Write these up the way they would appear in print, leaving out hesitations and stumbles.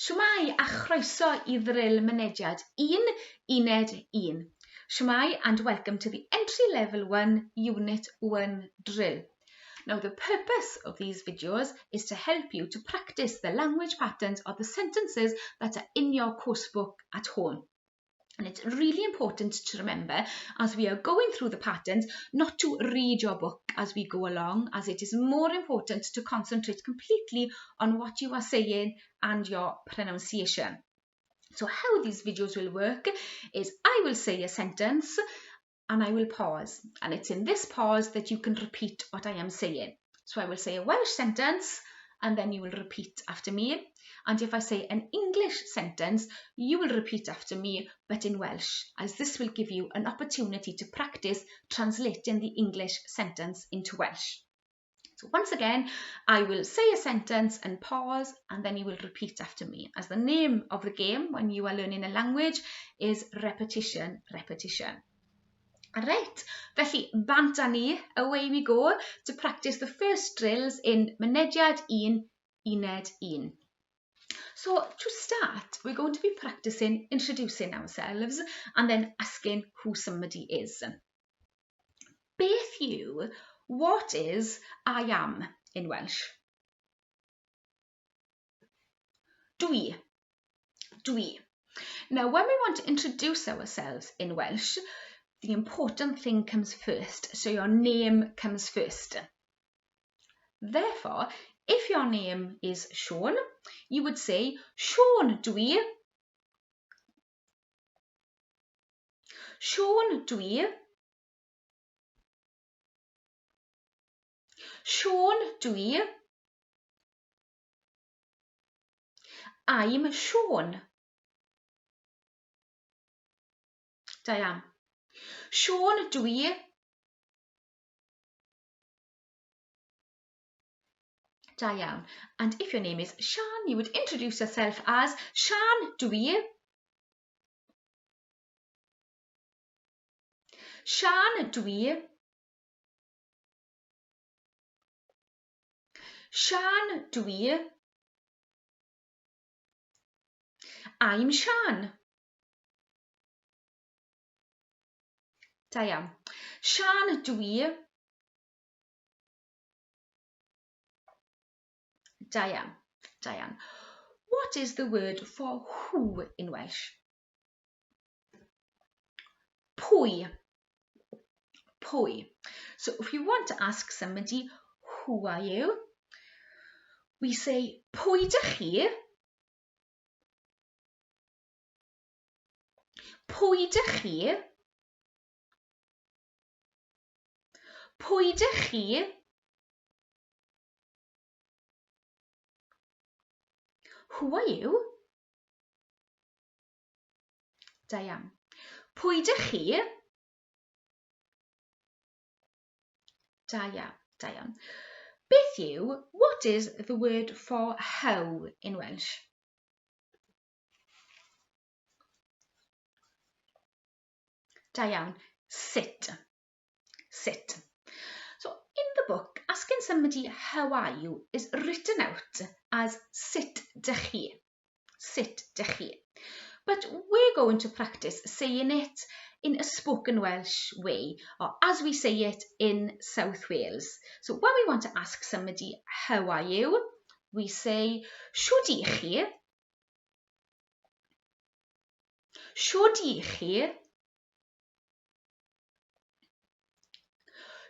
Shwmae a chroeso i ddril mynediad 1, Uned 1. Shwmae and welcome to the Entry Level 1, Unit 1 drill. Now the purpose of these videos is to help you to practice the language patterns of the sentences that are in your course book at home. And it's really important to remember as we are going through the patterns not to read your book as we go along, as it is more important to concentrate completely on what you are saying and your pronunciation. So how these videos will work is I will say a sentence and I will pause. And it's in this pause that you can repeat what I am saying. So I will say a Welsh sentence and then you will repeat after me. And if I say an English sentence, you will repeat after me, but in Welsh, as this will give you an opportunity to practice translating the English sentence into Welsh. So once again, I will say a sentence and pause, and then you will repeat after me. As the name of the game when you are learning a language is repetition, repetition. Reit, felly bant â ni, away we go, to practice the first drills in Mynediad 1, Uned 1. So to start, we're going to be practicing introducing ourselves and then asking who somebody is. Beth yw, what is I am in Welsh? Dwi. Dwi. Now, when we want to introduce ourselves in Welsh, the important thing comes first. So your name comes first. Therefore, if your name is Sean, you would say, Sean dwi. Sean dwi. Siôn dwi. I'm Siôn. Da iawn. Siôn dwi. Da iawn. And if your name is Sian, you would introduce yourself as Sian dwi. Sian dwi. Sian dwi. I'm Sian. Da iawn. Sian dwi. Da iawn. Da iawn. What is the word for who in Welsh? Pwy. Pwy. So if you want to ask somebody, who are you? We say, pwy dych chi? Pwy dych chi? Pwy dych chi? Who are you? Da iawn. Pwy dych chi? Da iawn, da iawn. Beth yw, what is the word for how in Welsh? Da iawn, sut. Sut. So in the book, asking somebody how are you is written out as sut dych chi. Sut dych chi. But we're going to practice saying it in a spoken Welsh way, or as we say it in South Wales. So when we want to ask somebody, how are you? We say, shwd i chi? Shwd i chi?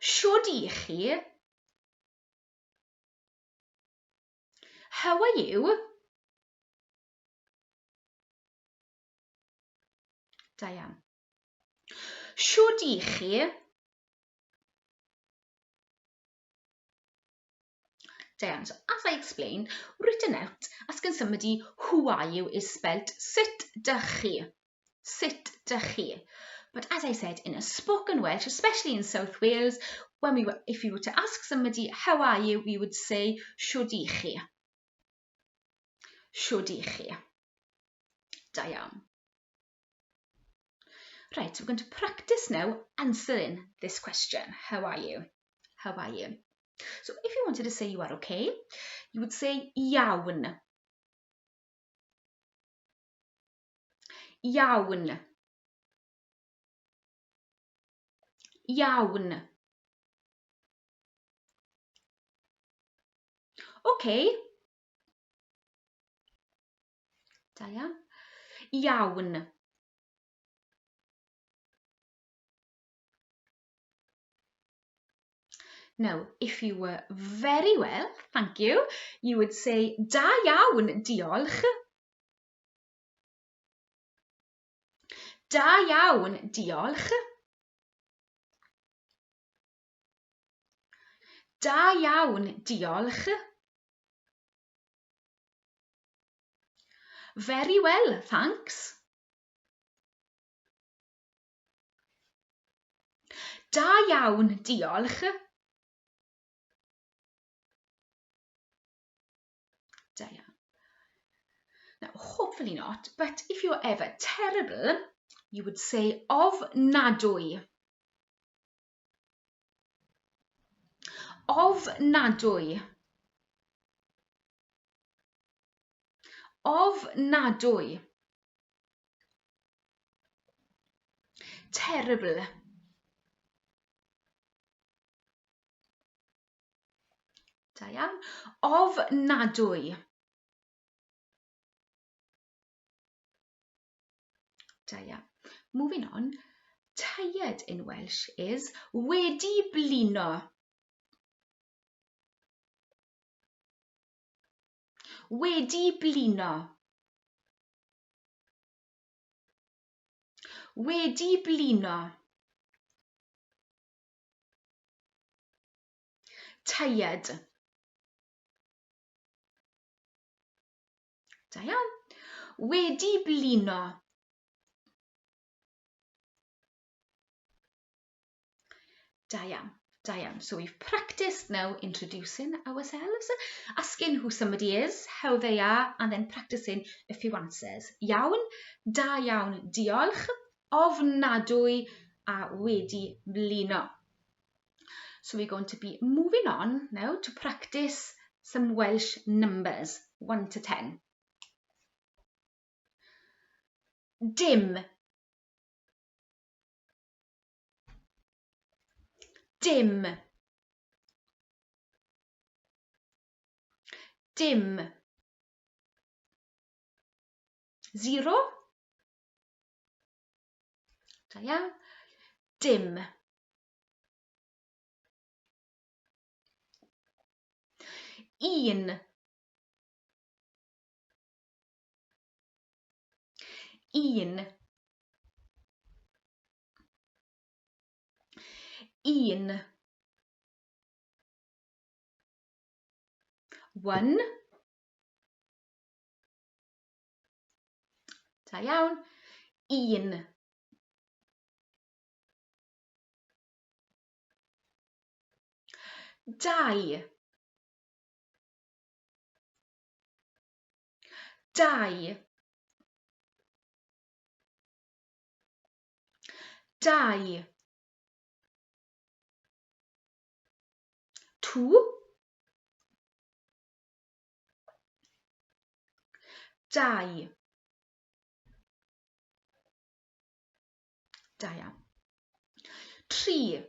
Shwd i chi? How are you? Da iawn. Shwd i chi? Da iawn. So as I explained, written out, asking somebody who are you is spelt sut dych chi. Sut dych chi. But as I said, in a spoken Welsh, especially in South Wales, when we were, if you were to ask somebody, how are you, we would say, shwd i chi. Shwd i chi. Da iawn. Right, so we're going to practice now answering this question. How are you? How are you? So if you wanted to say you are okay, you would say iawn. Iawn. Iawn. Ok. Da iawn. Iawn. Now, if you were very well, thank you, you would say, da iawn, diolch. Da iawn, diolch. Da iawn, diolch. Very well, thanks. Da iawn, diolch. Da iawn. Now, hopefully not, but if you're ever terrible, you would say ofnadwy. Ofnadwy. Ofnadwy. Terrible. Da iawn. Ofnadwy. Da iawn. Moving on. Tired in Welsh is wedi blino. Wedi blino. Wedi blino. Tired. Da iawn. Wedi blino. Da iawn. Da iawn. So we've practiced now introducing ourselves, asking who somebody is, how they are, and then practicing a few answers. Iawn, da iawn, diolch, ofnadwy, a wedi blino. So we're going to be moving on now to practice some Welsh numbers, 1 to 10. Dim. Dim. Dim. Zero. Da iawn. Dim. Un. Un. Un. One. Da iawn. Un. Dau. Dau. Dau. Two. Dau. Da iawn. Tri.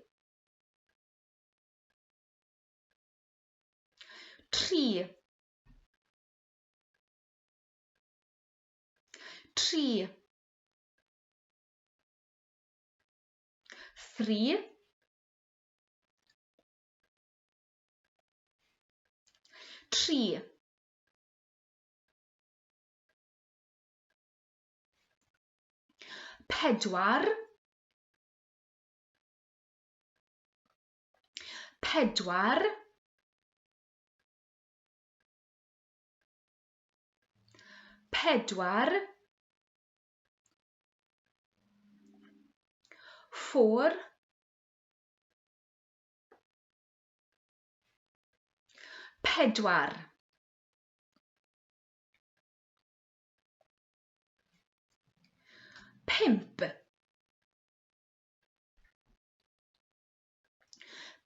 Tri. Tri. Three. Tri. Pedwar. Pedwar. Pedwar. Four. Pedwar. Pump.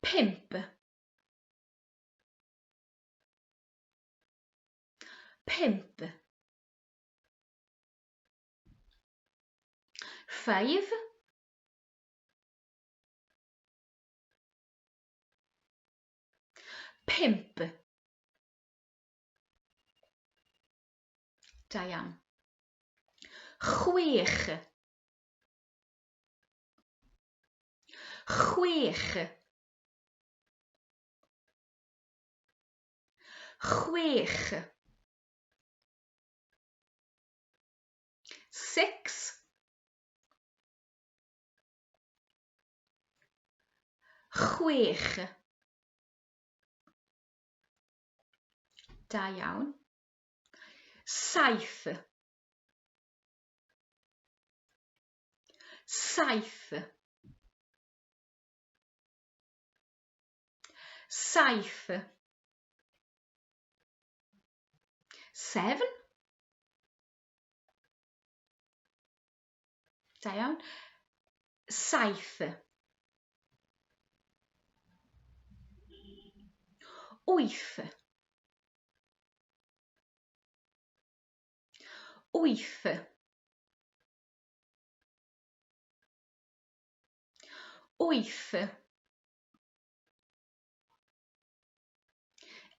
Pump. Pump. Five. Pump. Da iawn. Chwech. Chwech. Chwech. Six. Chwech. Da iawn. Saith. Saith. Saith. Seven. Da iawn. Saith. Wyth. Wyth. Wyth.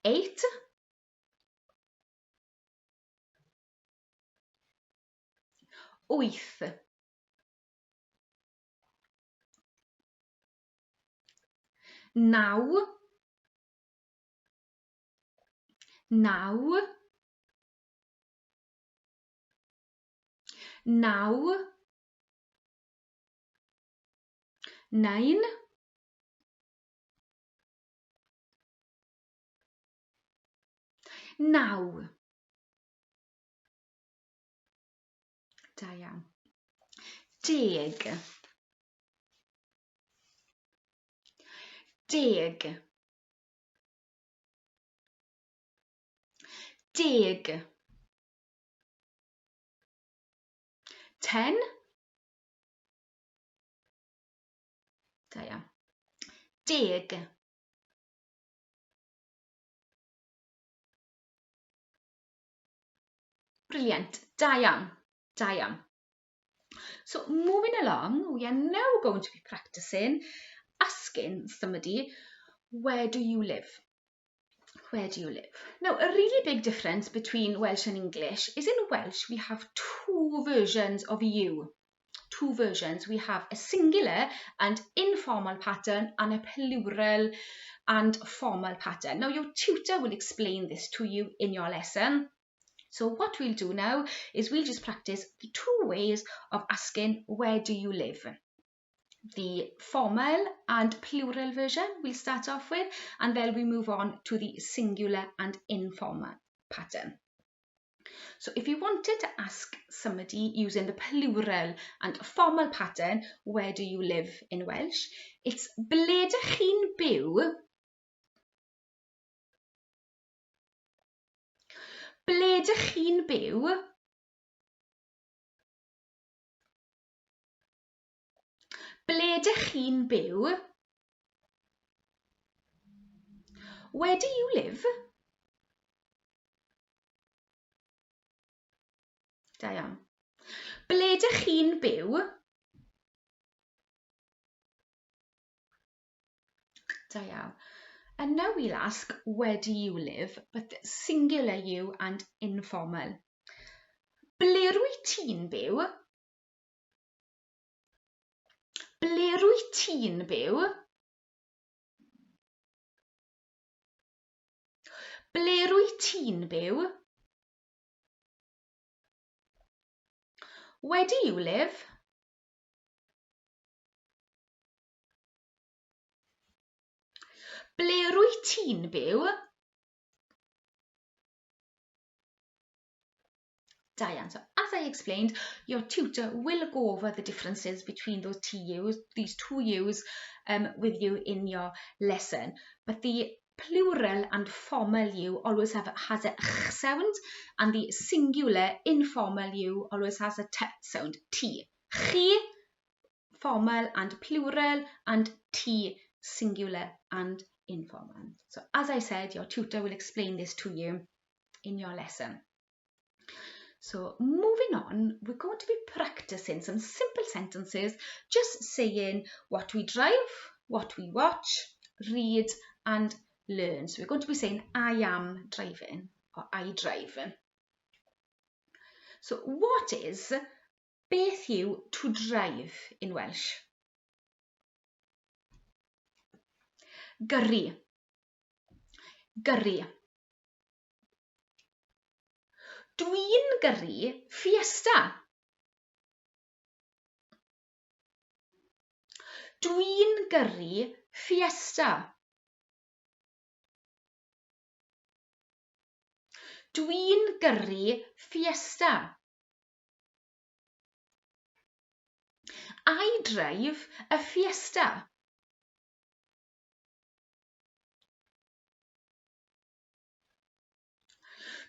Eight. Wyth. Naw. Naw. Naw. Nine. Naw. Da iawn. Deg. Deg. Deg. Ten. Da iawn. Deg. Brilliant. Da iawn. Da iawn. So moving along, we are now going to be practicing asking somebody, where do you live? Where do you live? Now, a really big difference between Welsh and English is in Welsh we have two versions of you. Two versions. We have a singular and informal pattern and a plural and formal pattern. Now, your tutor will explain this to you in your lesson. So what we'll do now is we'll just practice the two ways of asking where do you live. The formal and plural version we'll start off with, and then we move on to the singular and informal pattern. So if you wanted to ask somebody using the plural and formal pattern, where do you live in Welsh, it's ble dych chi'n byw? Ble dych chi'n byw? Ble dych chi'n byw? Where do you live? Da iawn. Ble dych chi'n byw? Da iawn. And now we'll ask, where do you live? But singular you and informal. Ble rwy ti'n byw? Ble rwy ti'n byw? Ble rwy ti'n byw? Where do you live? Ble rwy ti'n byw? Diane. So as I explained, your tutor will go over the differences between those TUs, these two U's, with you in your lesson. But the plural and formal U always have has a ch sound, and the singular informal U always has a t sound, T. Chi, formal and plural, and T, singular and informal. So as I said, your tutor will explain this to you in your lesson. So So moving on, we're going to be practicing some simple sentences, just saying what we drive, what we watch, read and learn. So we're going to be saying I am driving or I drive. So what is beth yw to drive in Welsh? Gyrru. Gyrru. Dwi'n gyrru Fiesta. Dwi'n gyrru Fiesta. Dwi'n gyrru Fiesta. I drive a Fiesta.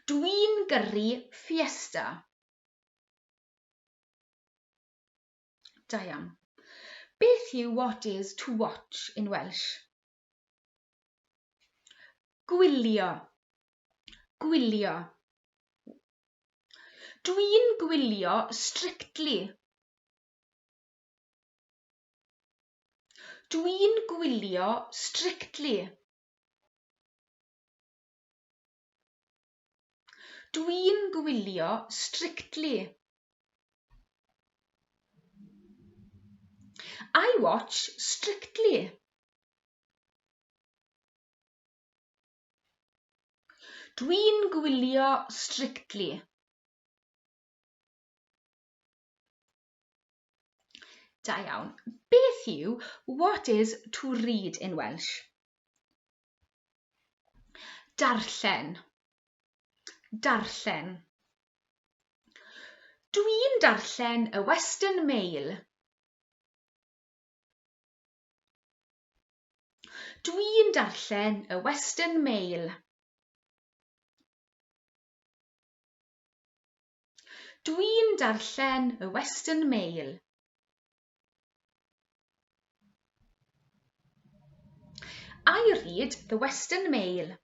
Dwi'n gyrru Fiesta. Da iawn. Beth yw what is to watch in Welsh? Gwylio. Gwylio. Dwi'n gwylio Strictly. Dwi'n gwylio Strictly. Dwi'n gwylio Strictly. I watch Strictly. Dwi'n gwylio Strictly. Da iawn. Beth yw what is to read in Welsh? Darllen. Darllen. Dwi'n darllen y Western Mail. Dwi'n darllen y Western Mail. Dwi'n darllen y Western Mail. I read the Western Mail.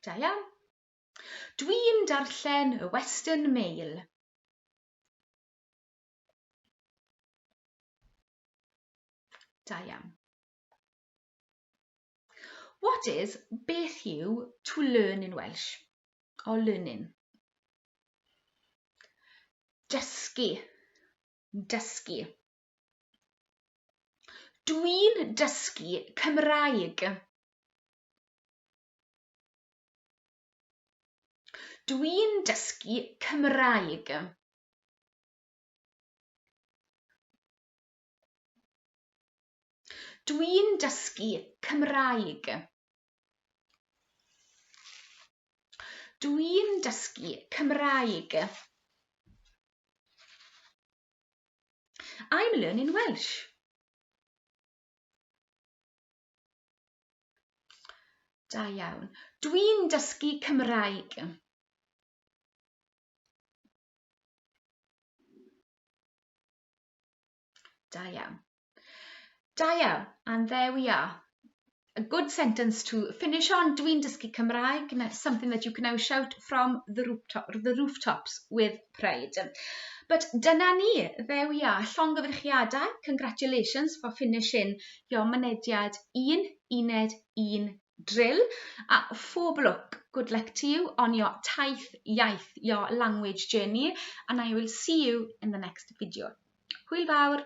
Da iawn. Dwi'n darllen y Western Mail. Da iawn. What is beth yw to learn in Welsh? Or learning? Dysgu. Dysgu. Dwi'n dysgu Cymraeg. Dwi'n dysgu Cymraeg. Dwi'n dysgu Cymraeg. Dwi'n dysgu Cymraeg. I'm learning Welsh. Da iawn. Dwi'n dysgu Cymraeg. Da iawn. Da iawn. And there we are. A good sentence to finish on. Dwi'n dysgu Cymraeg. Something that you can now shout from the, rooftop, the rooftops with pride. But dyna ni. There we are. Llongyfarchiadau. Congratulations for finishing your mynediad 1, uned 1 drill. A phob lwc. Good luck to you on your taith iaith, your language journey. And I will see you in the next video. Hwyl fawr!